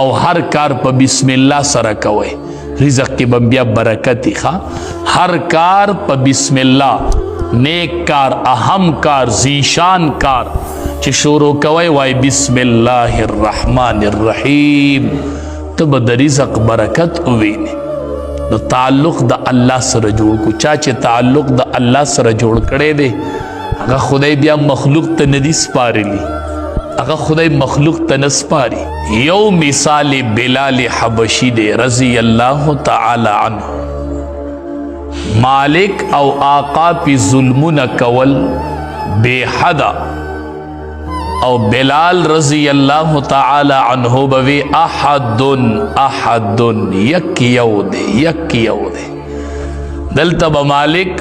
او هر کار په بسم الله سره کوئ، رزق کې به بیا برکت وي. ښه، هر کار په بسم الله، نیک کار، اهم کار، ذیشان کار چې شروع کوئ وای بسم الله الرحمن الرحیم، ته به د رزق برکت ووینې. نو تعلق د الله سره جوړ کو. چا چې تعلق د الله سره جوړ کړی دی، هغه خدای بیا مخلوق ته نه دی سپارلی، هغه خدای مخلوق ته نه سپاري. یو مثال بلال حبشي دی رضی الله تعالی عنه. مالک او آقا پی ظلمونه کول بے حدا، او بلال رضی الله تعالی عنه بوي احد احد، یک یو دی، یک یو دی. دلته به مالک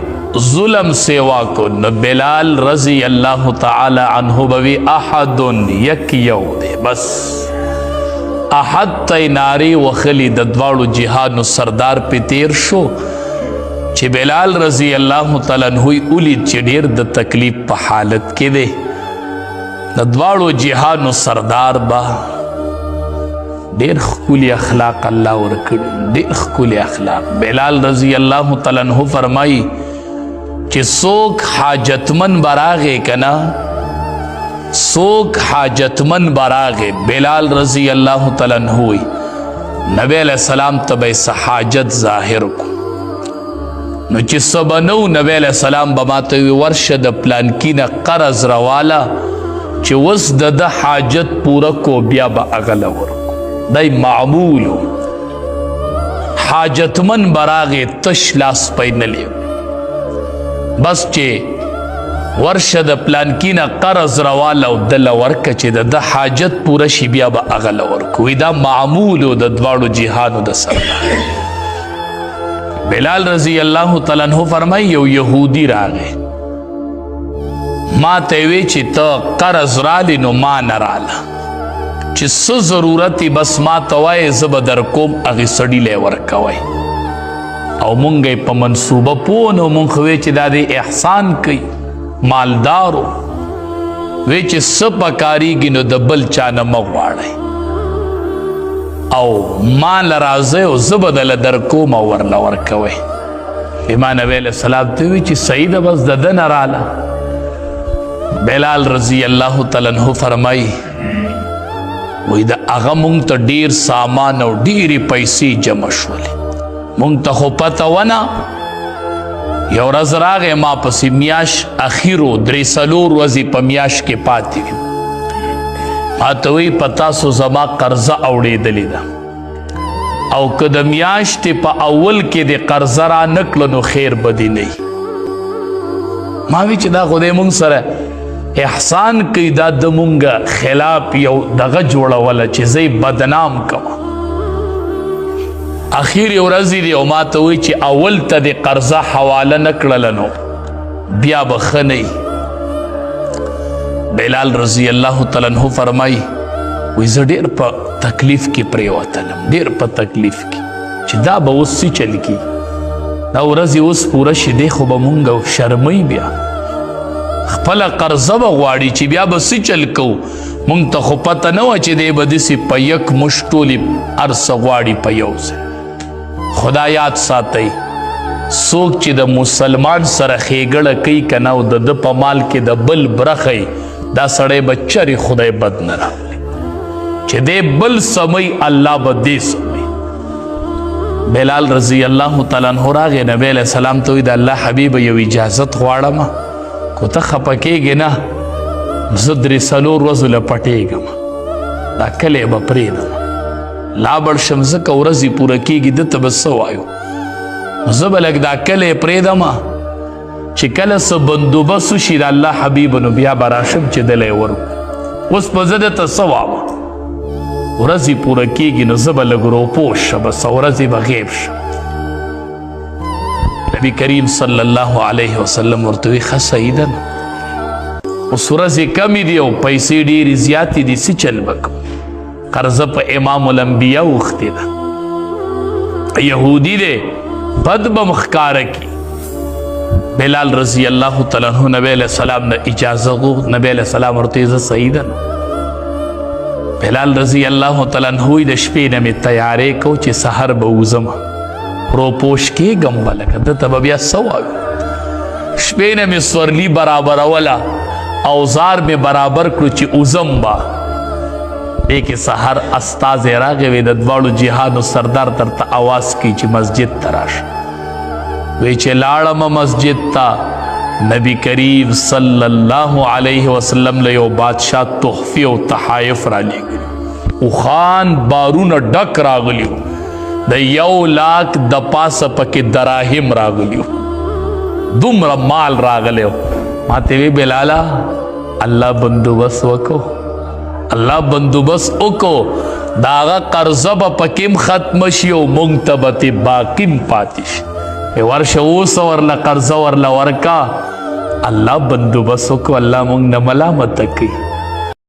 ظلم سیوا کو، نو بلال رضی الله تعالی عنه بوي احد، یک یو دی. بس احد ته ناری وخلی، د دواړو جهانو سردار په تیر شو. چې بلال رضی الله تعالی عنہ ولید چې ډیر د تکلیف په حالت کې دی، د دواړو جهانو سردار با ډیر ښکلي اخلاق الله ورکړي، ډیر ښکلي اخلاق. بلال رضی الله تعالی عنہ فرمایي چې څوک حاجتمن براغه کنا، څوک حاجتمن براغه، بلال رضی الله تعالی عنہ وی نبی علیہ السلام ته به حاجت ظاهر کو. نو چې سبنو نبی علیہ السلام به ماته وی ورشه د پلانکی نه قرض رواله چې وس د د حاجت پوره کو، بیا به اغله ورکو. دای معمول، حاجتمن براغه تش لاس پینلې، بس چې ورشه د پلانکی نه قرض رواله او دله ورکه چې د د حاجت پوره شي، بیا به اغله ورکو. دا معمول د دواړو جهانو د سردار. بلال رضی الله تعالی عنہ فرمای یو یهودی راغی ما ته وی چې ته قرض رالی نو ما نه راله، چې څه ضرورت بس ما ته وایې زه به در کوم، هغې سړي له یې ورکوی. او مونږ یې په منصوبه پوه نو مونږ خو وی چې دا دې احسان کوي، مالدارو وی چې څه پکارېږي نو د بل چا نه مه غواړئ، او ما له راځئ او زه به دله در کوم او ورله ورکوئ. امام نبی علیہ السلام ته وی چې صحیح ده، بس د ده نه راله. بلال رضی الله تعالی عنہ فرمایي وی د هغه مونږ ته ډیر سامان او ډیرې پیسې جمع شولې، مونږ ته خو پته ونه. یو ورځ راغی ما پسې، میاش اخیرو درې څلور ورځې په میاش کې پاتې وي، ما ته وی په تاسو زما قرضه اوړېدلې ده، او که د میاشتې په اول کې د قرضه را نه کړه نو خیر به دې نه وي. ما وی چې دا خو دی مونږ سره احسان کوي، دا د مونږ خلاف یو دغه جوړوله چې زه یې بدنام کړم. اخیرې ورځې دی او ما ته وایي چې اول ته دې قرضه حواله نه کړله نو بیا به ښه نه وي. بلال رضی الله تعالی عنہ فرمایي وایي زه ډېر په تکلیف کې پرېوتلم، ډېر په تکلیف کې چې دا به اوس څه چل کېږي، دا ورځې اوس پوره شي، دی خو به مونږ شرموي، بیا خپله قرضه به غواړي چې بیا به څه چل کوو. مونږ ته خو پته نه وه چې دی به داسې په یک مشت ټولې هر څه غواړي په یو ځای. خدا یاد ساتئ، څوک چې د مسلمان سره ښېګړه کوي که نه او د ده په مال کې د بل برخه یې، دا سړی به چرې خدای بد نه راولي. چې دی بل سموي الله به دې سموي. بلال رضی الله تعالی عنہ راغی نبی علیہ السلام ته وی د الله حبیب یو اجازت غواړم، کو ته خپه کېږې نه، زه درې څلور ورځو له پټېږم، دا کلی به پرېږدم لا بړ شم، ځکه ورځې پوره کېږي، ده ته به څه وایو، زه به لږ دا کلی پرېږدم چې کله څه بندوبست وشي د الله حبیب نو بیا به راشم چې دله یې ورکړو. اوس به زه ده ته څه وایم، ورځې پوره کېږي نو زه به لږ روپوش شم، بس ورځې به غیب شم. نبی کریم صلی الله علیه وسلم ورته وی ښه صحیح ده، اوس ورځې کمې دي او پیسې ډېرې زیاتې دي، څه چل به کوم؟ قرضه په امام الانبیا وختې ده، یهودي دی، بد به م ښکاره کړي. بلال رضی الله تعالی عنہ نبی علیہ السلام نه اجازه غوښت، نبی علیہ السلام ورته زه صحیح ده. بلال رضی الله تعالی عنہ د شپې نه مې تیارې کو چې سحر به وځم، روپوش کېږم به، لکه ده ته به بیا څه وایو. شپې نه مې سورلي برابروله، اوزار مې برابر کړو چې وځم به. دې کې سحر استازی راغی، وی د دواړو جهانو سردار درته اواز کوي چې مسجد ته راشه. وی چې لاړم مسجد ته، نبی کریم صلی الله علیه وسلم له یو بادشاه تحفې او تحایف را لېږلي، اوښان بارونه ډک راغلي، د 1 لاک د پاسه پکې دراهم راغلي، دومره مال راغلی. ما ته وی بلاله، الله بندوبست وکړو، الله بندوبست وکړو، داغه قرضه به پکې ختم شي او مونږ ته به تې باقیم پاتې شي. ورشه اوس ورله قرضه ورله ورکا، الله بندوبست وکړو، الله مونږ نه ملامت کوي.